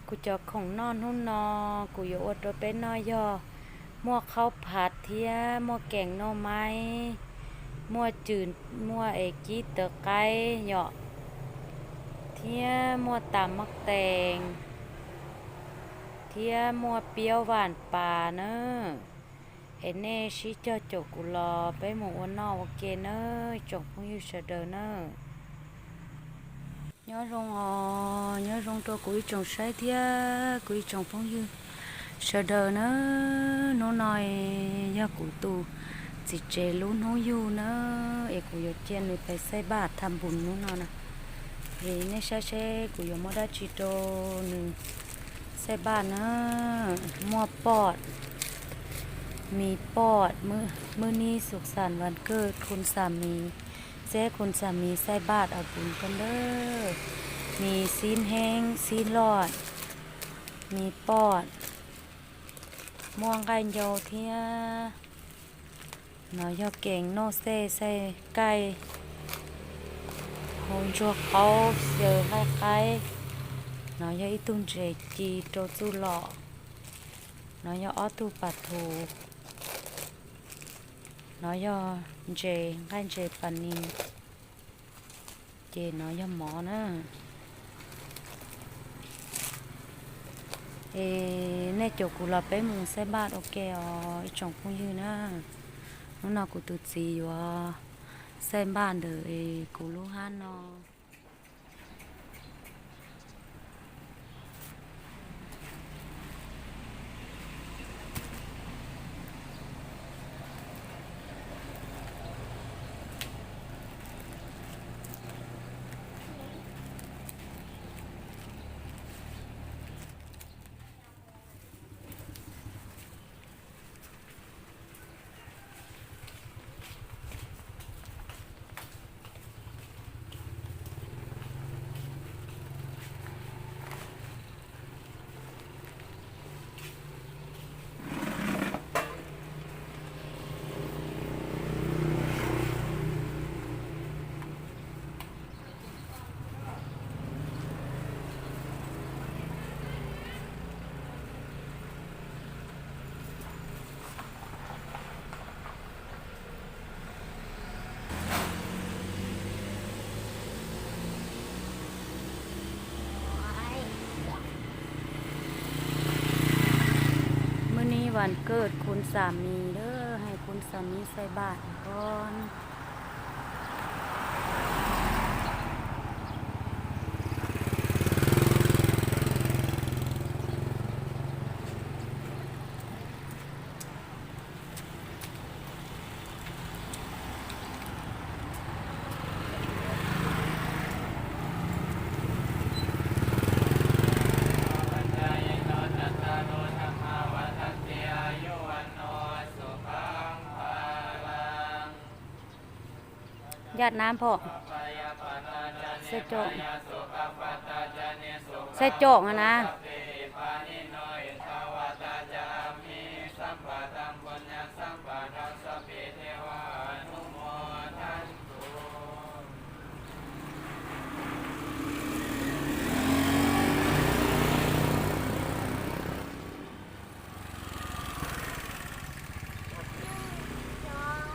ກູຈອກຂອງນອນຮຸ່ນນໍ ກູຢໍອວດໂຕເປັນນໍຢໍ ມົວເຂົ້າຜັດທຽ ມົວແກງໜໍ່ໄມ້ ມົວຈືນ ມົວເອຈີເຕີໄກ່ຢໍ ທຽ ມົວຕຳໝາກແຕງ ທຽ ມົວປຽວຫວານປາເນີ ເອເນຊີຈອໂຈກູລໍ ເປັນໝູ່ອວນນອກໂອເກເນີ ຈົງພົງຢູ່ເຊີເດີເນີ. Nhớ rung ò, nhớ rung cho cô ý chồng sái thiê, cô ý chồng phóng dư. Sơ đờ nớ, nú nói, do cô tù, chỉ chế lũ nú dụ nớ, ê cô dụ chiên nụ phải sái bát tham bùn nú nó nè. Vì nê sái sái, cô dụ mô đá chi trô nụ sái bát nớ, mua pọt, mì pọt, mưa, mưa ni sục sảnวันเกิด คุณสามี. ເຊ ຄຸນສາມີໃສ່ບາດເອົາບຸນກ່ອນເດີ ມີຊີ້ນແຫ້ງ ຊີ້ນຫຼອດ ມີປອດ ມ່ວງໄກ່ໂຍເທຍ ເນາະ ຢໍແກງໂນເຊໃສ່ໄກ່ ໂຮນຊົ່ວເຂົ້າເຊີໄຂ່ໄກ່ ເນາະ ຢໍອີຕຸນເຈຈີໂຕຈູຫຼໍ ເນາະ ຢໍອໍຕູປາທູ ເນາະ ຢໍເຈ ໄກ່ເຈປານີ ເຈເນາະ ຢໍໝໍນະ ເອ ແນ່ໂຈກູລາໄປມຸງໃສ່ບາດໂອເຄອໍ ອີຈອງຜູ້ຍືນນະ ໜູນອກກູຕູຈີຢູ່ອໍ ໃສ່ບາດເດີ ເອ ກູລູກຮ້ານນໍ. ມື້ນີ້ວັນເກີດຄຸນສາມີເດີ ໃຫ້ຄຸນສາມີໃສ່ບາດກ່ອນ. ຢາດນ້ຳເພາະ ໃສ່ຈອກ ໃສ່ຈອກຫັ້ນນະ.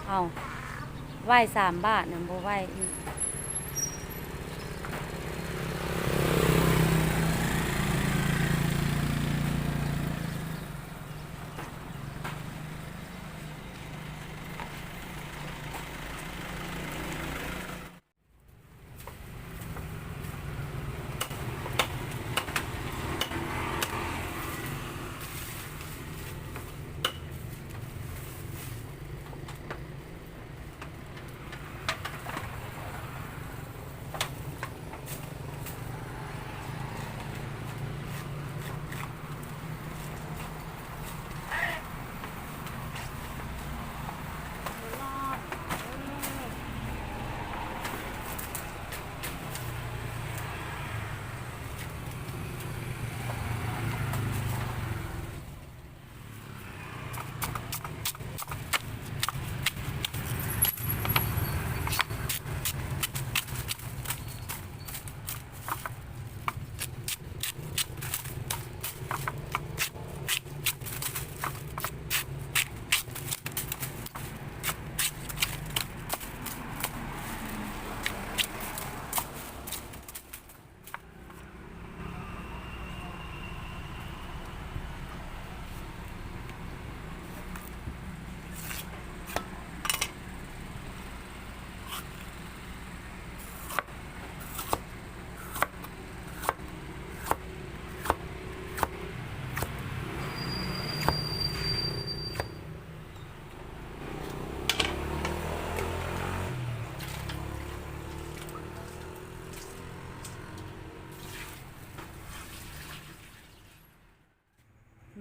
ເອົາ ໄຫວ້ສາມບາດນະ ບໍ່ໄຫວ້ອີກ. ຫ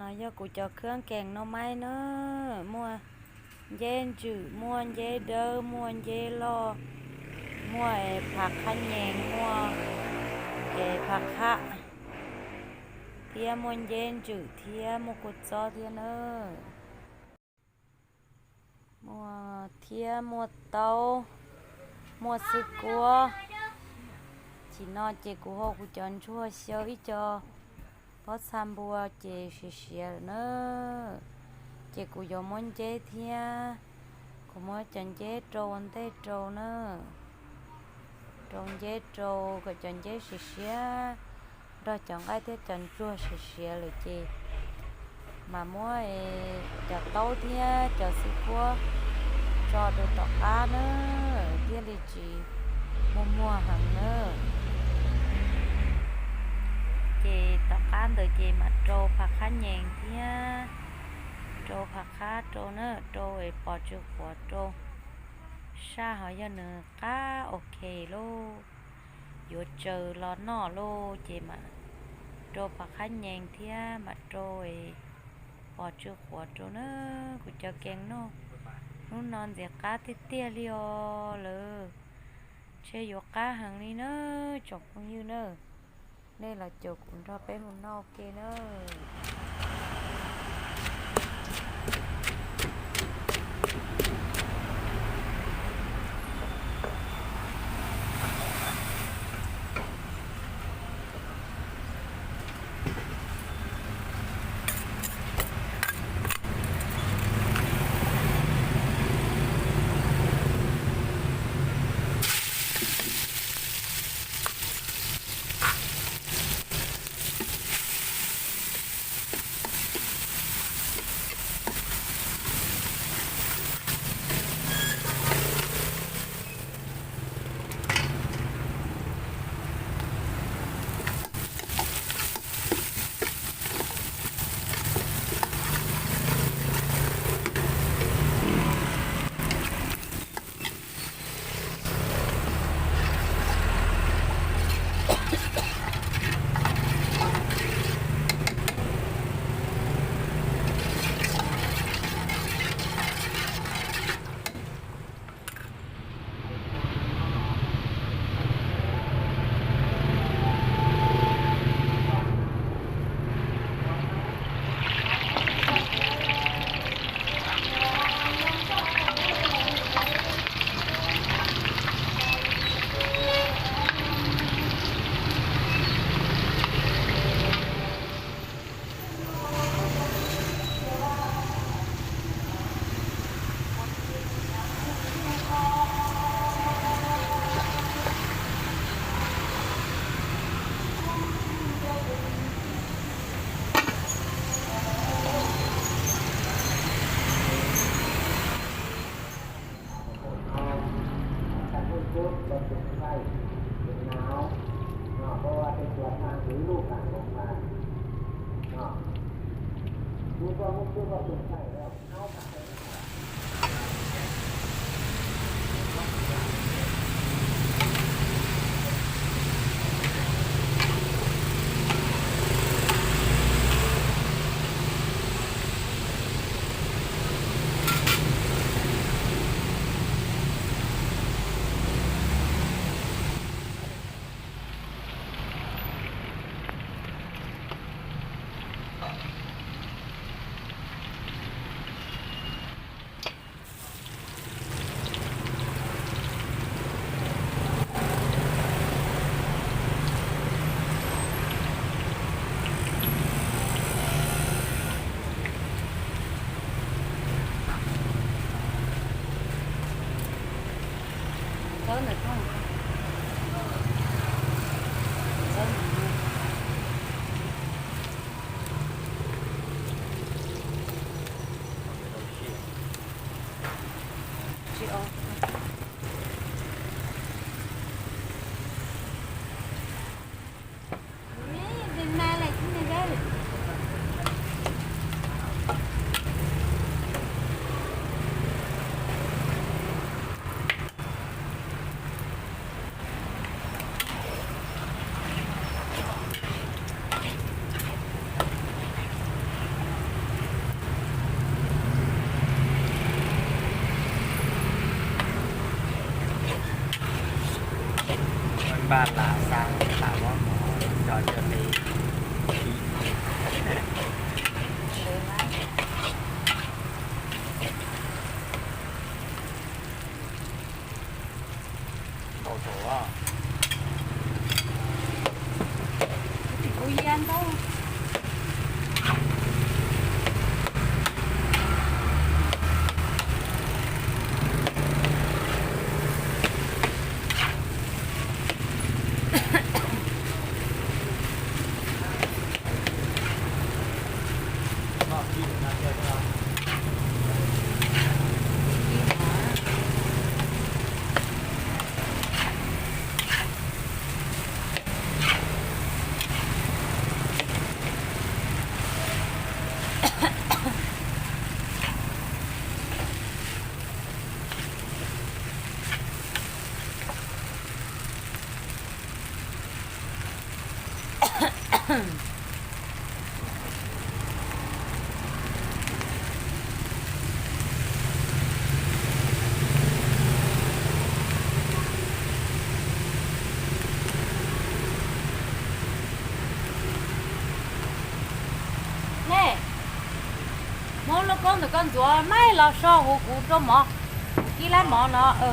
ອ່າ ຢໍ່ ກູຈະເຄື່ອງແກງໜໍ່ໄມ້ເນີ ມົ້ວເຢນຈື ມົ້ວເຢເດີ ມົ້ວເຢລໍ ມົ້ວ ເອ ຜັກຂະແຍງ ມົ້ວ ເອ ຜັກຄະ ທຽມ ມົ້ວເຢນຈື ທຽມ ມົ້ວກຸດຈໍ ທຽມເນີ ມົ້ວທຽມ ມົ້ວເຕົາ ມົ້ວຊຶກກົວ ຈີ່ນໍ ເຈກູໂຮ ກູຈອນຊົ່ວ ຊຽວອີ່ຈໍ ພອດຊາມບົວ ເຈເຊຍເນີ ເຈກູຢໍ່ມົ້ວເຢທຽມ ກູມົ້ວຈອນເຢໂຕນເຕໂຕເນີ ໂຕນເຢໂຕ ກະຈອນເຢເຊຍ ດອກຈອນໄກ້ເທດຈອນຈົວເຊຍເລີຍເຈ ມາມົ້ວເອ ຈອດເຕົ້າທຽມ ຈອດຊຶກກົວ ຈອດໂຕຕອກກ້າເນີ ທຽມລີຈີ ມົ້ວໆຫັ້ນເນີ ເຈຕອກກ້າເດີ ເຈມາໂຕຜັກຂະແຍງທຽມ ໂຕຜັກຄະໂຕເນີ ໂຕເອ ປໍຈື່ຂົວໂຕ ຊາເຮົາຢາເນີ ກະໂອເຄໂລ ຢູ່ເຈີລອນນໍໂລ ເຈມາໂຕຜັກຂະແຍງທຽມ ມາໂຕເອ ປໍຈື່ຂົວໂຕເນີ ກູຈະແກງນໍ ນູນອນເດກາຕິເຕຍລີອໍເລີ ເຊໂຍກາຫັງລີເນີ ຈົງຄົງຍືເນີ ເນລະໂຈກຸນທອເປມຸນນອເກເນີ. ປາດລາວ ຊາວລາວ ໝໍ ຈອຍ ເຈີເລ. ໂອ້ໂຫ ແນ່ ໝໍລະກອນຕະກອນຕົວ ໄມ້ລາວຊອກຫູກູໂຕໝໍ ກີລານໝໍເນາະ ເອີ.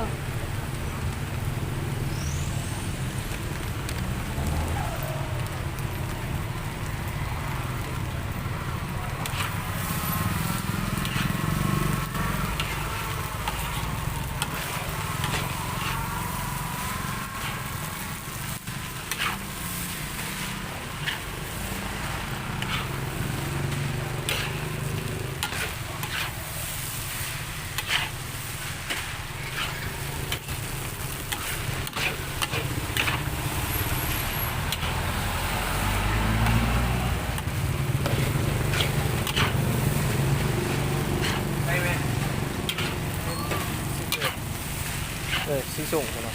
ເອີ ຊິສົ່ງພຸ້ນເນາະ.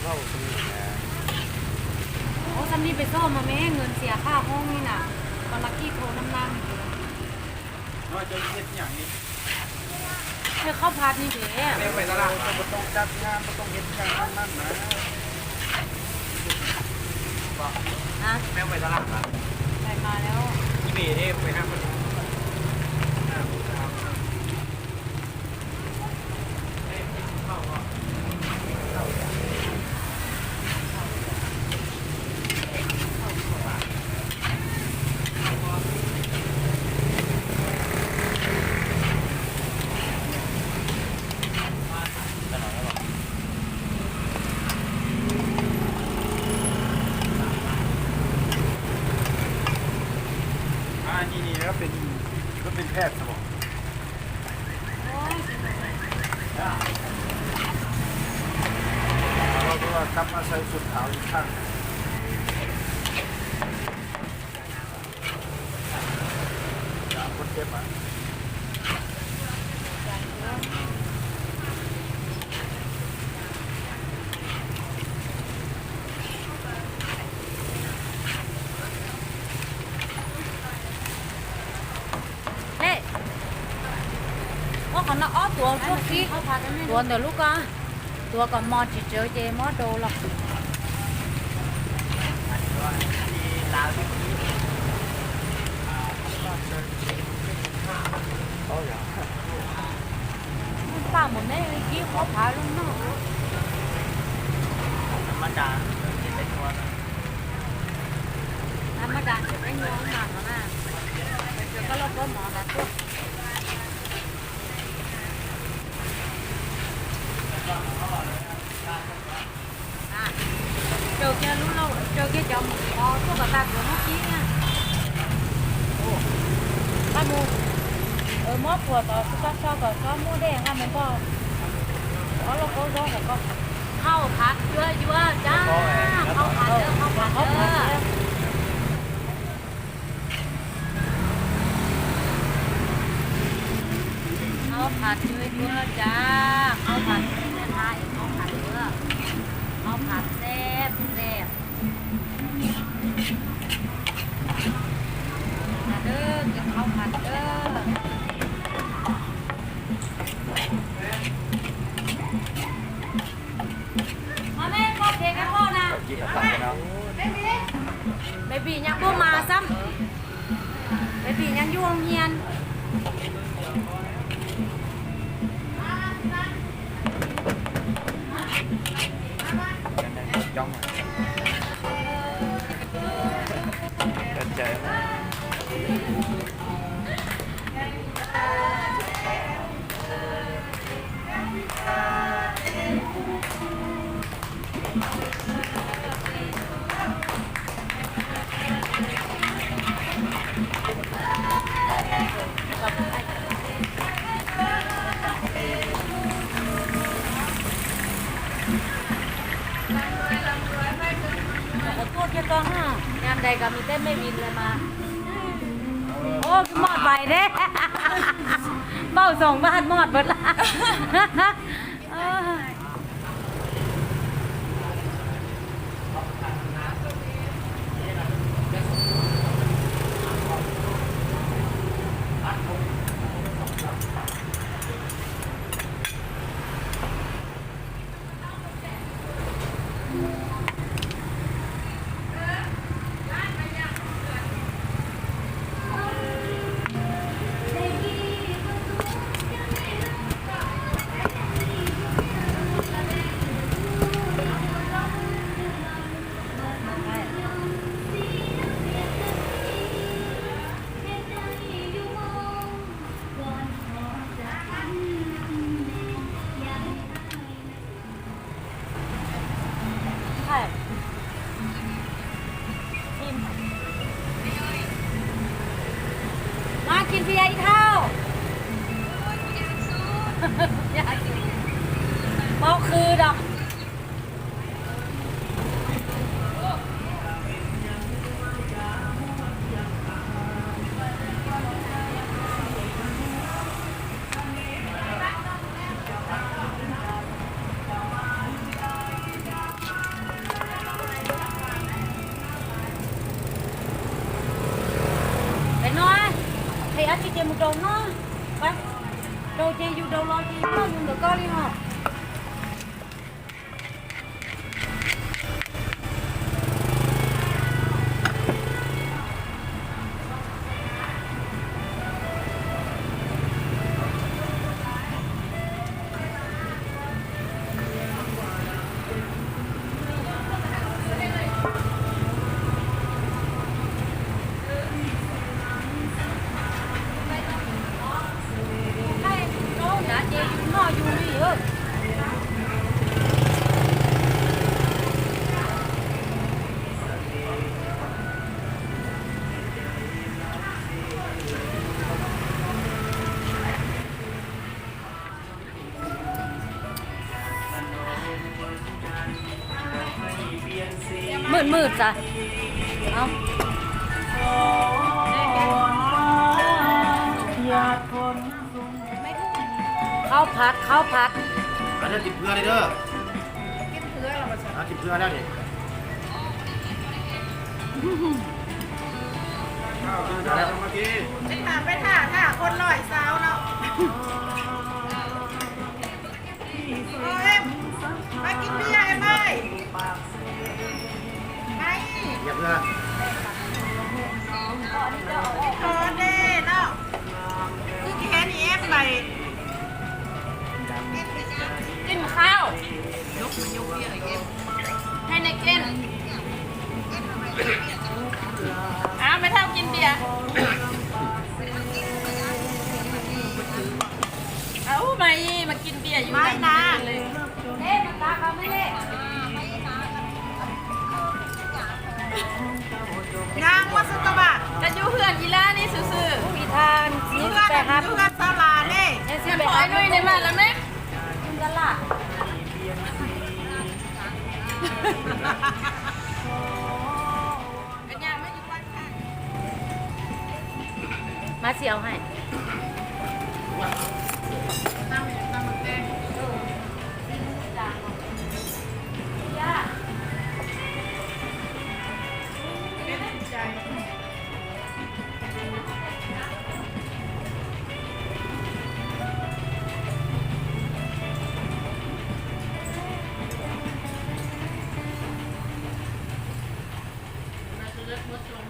ເວົ້າຊຳນີ້ແຫຼະ. ໂອ້ ຊຳນີ້ໄປຊອກມາແມ້ ເງິນເສຍຄ່າຫ້ອງນີ້ນະ. ປາລະກີ້ໂທນຳນາງຢູ່. ນ້ອຍ ເຈົ້າເຮັດຫຍັງນີ້? ເຮັດເຂົ້າຜັດນີ້ເດ້. ແມ່ໄປຕະຫຼາດມາ ບໍ່ຕ້ອງຈັດງານ ບໍ່ຕ້ອງເຮັດຫຍັງທັງນັ້ນນະ. ຮະ? ແມ່ໄປຕະຫຼາດມາ? ໄປມາແລ້ວ. ອີເບເດ້ ໄປນຳເພິ່ນ. ອາ ນີ້ ນີ້ລາວເປັນ ລາວເປັນແພດຊະບໍ? ໂອ້ຍ ເພາະວ່າກັບມາໃສ່ຊຸດຂາວອີກຄັ້ງ. ຢາມຄົນເຈັບອະ. ເອີ ພວກເຂົານະ ເອົາຕົວພວກທີ່ຕົວເດີລູກກະ ຕົວກະມອດຊິເຈີເຈມອດໂດລະ. ປາໝົດແນ່ ກີ້ເຂົາພາລົງເນາະ. ທຳມະດາ ທຳມະດາຈະໄດ້ງວງມາເນາະນະ. ໄປເຈີກັບລົດບໍ່ໝໍນະຕົວ. ເຈີເກຍລຸງເຮົາ ເຈີເກຍຈອມ ໝໍຕົວກະຕາຕົວເມື່ອກີ້ນະ. ໂອ້ ຕາໝູ່ ເອີ ໝໍຜົວຕໍ່ ສຸກາຊອກ ກະຊອກໝູແດງ ອາ ແມ່ນບໍ່? ເອົາລະໂກໂຊ ແລ້ວກໍ ເຂົ້າຜັດເຍືອໆ ຈ້າ. ເຂົ້າຜັດເດີ ເຂົ້າຜັດເດີ. ເຂົ້າຜັດເດີຕົວຈ້າ ເຂົ້າຜັດເດີແມ່ຄ້າເອງ ເຂົ້າຜັດເດີ ເຂົ້າຜັດແຊບໆ. ມາເດີ ກິນເຂົ້າຜັດເດີ. ປີຍັງບໍ່ມາຊ້ຳ ແມ່ປີຍັງຢູ່ໂຮງຮຽນ. ຂໍໂທດເຈົ້າກ່ອນ ຍາມໃດກໍມີແຕ່ແມ່ວິນແຫຼະມາ. ໂອ້ ຄືມອດໄວເດ້ ເວົ້າສອງບາດມອດເບິດລະ. ເອີ. ມາກິນເບຍອີເຖົ້າ ບໍ່ຄືດອກ. ໄປນ້ອຍ ໃຫ້ອາທິດເດໝູດົງເນາະ ໄປ ໂດເຈຢູ່ ໂດລໍເຈຢູ່ ຢູ່ເດີກອລີເນາະ. ມືດໆ ຊະ ເອົາ ເຂົ້າຜັດ ເຂົ້າຜັດ ອັນນັ້ນກິນເຜືອເດີ ກິນເຜືອແລ້ວບໍ່ຊະ ກິນເຜືອແລ້ວນີ້. ໄປຖ້າ ໄປຖ້າ ຖ້າຄົນຮ້ອຍຊາວເນາະ. ໂອ້ຍ ມາກິນເບຍ ໄອ້ໄມ້ ໄມ້ ຢ່າເພື່ອ ຂໍເດ້ເນາະ ຄືຊິເຮັດອີເອັມໄປ ກິນເຂົ້າ ໃຫ້ນາຍເກັນ ອ້າວ ແມ່ເຖົ້າກິນເບຍ ເອົາ ໄມ້ ມາກິນເບຍຢູ່ ໄມ້ນາ ເດ້ ມັນຕາເຂົາແມ່ເດ້ ນາງວ່າສຸດຕະບາດ ກະຢູ່ເຮືອນອີ່ຫຼ້ານີ້ຊື່ໆ ອີ່ທ່ານ ຢູ່ເຮືອນ ຢູ່ເຮືອນສາວຫຼ້າເດ້ ເຮັດຊິໄປຫາ ອ້າຍນຸ້ຍໄດ້ມາແລ້ວແມ່ ກິນຕະຫຼາດ ມາຊິເອົາໃຫ້. ເລີດໝົດຊ່ວງ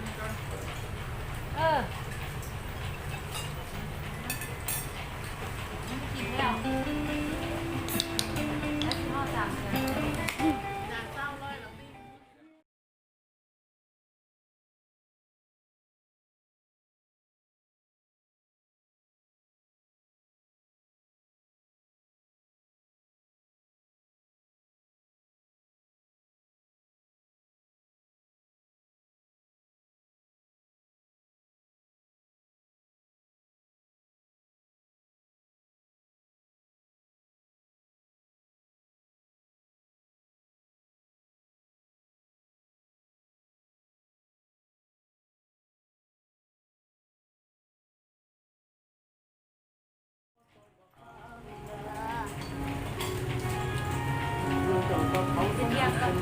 ຊິທຽບກັບ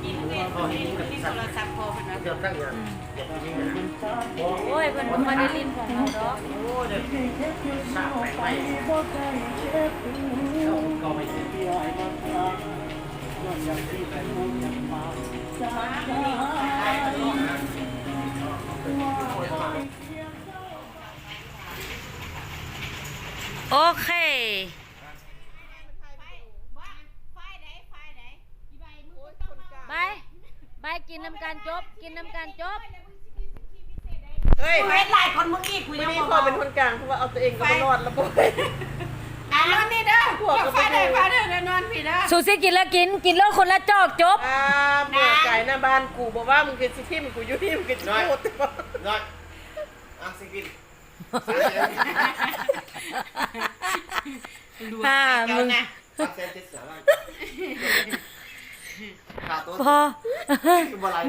ກິນເວນ ເວນ ເວນໂທລະສັບພໍເພິ່ນວ່າ ອືມ ໂອ້ຍ ເພິ່ນບໍ່ຄ່ອຍໄດ້ຫຼິ້ນຂອງເຮົາດອກ. ໂອເຄ ບາຍ ບາຍ ກິນນຳກັນຈົບ ກິນນຳກັນຈົບ. ເຮີ້ຍ ເຮັດຫຼາຍກວ່າມຶງອີກ ມື້ນີ້ຂ້ອຍເປັນຄົນກາງ ເພາະວ່າເອົາຕົວເອງກໍບໍ່ລອດລະບໍ່. ອ່າ ນອນນີ້ເດີ ພວກກໍບໍ່ຢູ່ ຟ້າເດີ ຟ້າເດີ ນອນພີ້ເດີ. ສູຊິກິນລະກິນ ກິນໂລດຄົນລະຈອກ ຈົບ. ອ່າ ເບື່ອໃຈນະ ບ້ານກູບໍ່ວ່າ ມຶງຄືຊິຖິ້ມກູຢູ່ນີ້ ມຶງຄືຊິໂຫດ. ນ້ອຍ ອ່ະ ຊິກິນ ອ່າ ມຶງ ສາມແສນເຈັດແສນລ້ານ ຄ່າໂຕ ພໍ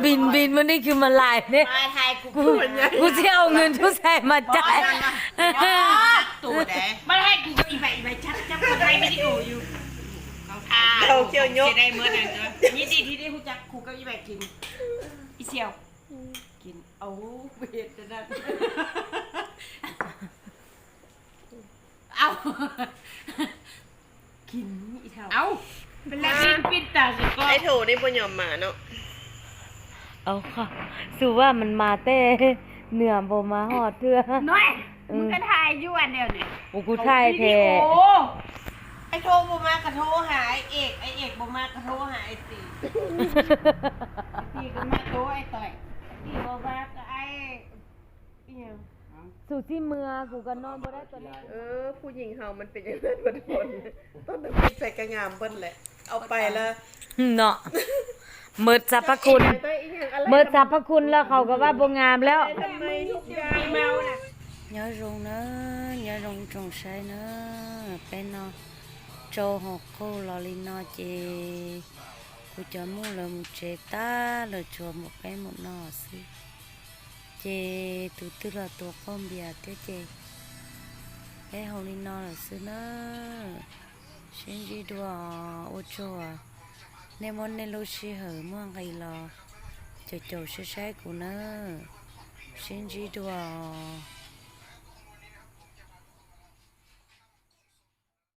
ບິນ ບິນມື້ນີ້ຄືມາຫຼາຍເດ້. ມາຖ່າຍກູ ກູ ກູຊິເອົາເງິນຢູ່ໃສມາຈ່າຍ? ໂຕໃດ ມາຖ່າຍກູກັບອີໃບ ອີໃບຈັບ ຈັບ ກາຖ່າຍວິດີໂອຢູ່. ເອົາ ເອົາ ເອົາ ຊິໄດ້ເໝິດນັ້ນເດີ. ຍິນດີທີ່ໄດ້ຮູ້ຈັກກູກັບອີໃບກິນ ອີສ່ຽວ ກິນ ເອົາ ເຮັດແນວນັ້ນ ເອົາ ກິນອີເຖົ້າ ເອົາ ເປັນແລ້ວ ປິ່ນຕາສະກອນ. ໄອ້ໂຖນີ້ບໍ່ຍອມມາເນາະ. ເອົາ ຄືວ່າມັນມາແຕ່ເໜືອ ບໍ່ມາຮອດເທື່ອ. ນ້ອຍ ອືມ ມຶງກໍຖ່າຍຢູ່ອັນດຽວນີ້. ໂອ້ ກູຖ່າຍແທ້. ໂອ້ ໄອ້ໂທບໍ່ມາກໍໂທຫາໄອ້ເອກ ໄອ້ເອກບໍ່ມາກໍໂທຫາໄອ້ຕີ ໄອ້ຕີກໍມາໂທໄອ້ຕ້ອຍ ໄອ້ຕີບໍ່ມາກໍໄອ້ ອີຫຍັງ ສູຊິເມືອ ກູກໍນອນບໍ່ໄດ້ຕອນນີ້. ເອີ ຜູ້ຍິງເຮົາມັນເປັນຈັ່ງຊັ້ນເບິດຄົນ ຕ້ອງໄດ້ປິດໃສ່ກະງາມເບິດແຫຼະ ເອົາໄປລະເນາະ ເໝິດສັບພະຄຸນ ເໝິດສັບພະຄຸນແລ້ວ ເຂົາກໍວ່າບໍ່ງາມແລ້ວ. Nhớ rung nữa, nhớ rung trùng say nữa, bé no, châu hộp cô lò lì no chị, cô cho mua lơ một chế ta, lơ chùa một bé một no xí. ເຈ ຕູຕື້ລະຕົວກອມເບຍເຕເຈ ເອ ເຮົານີ້ນອນລະຊື່ເນີ ຊິນຈີດວ ໂອໂຈ ເນມອນເນໂລຊິເຫີມ່ວງໄກລອ ໂຈໂຈຊິໃຊ້ກູເນີ ຊິນຈີດວ.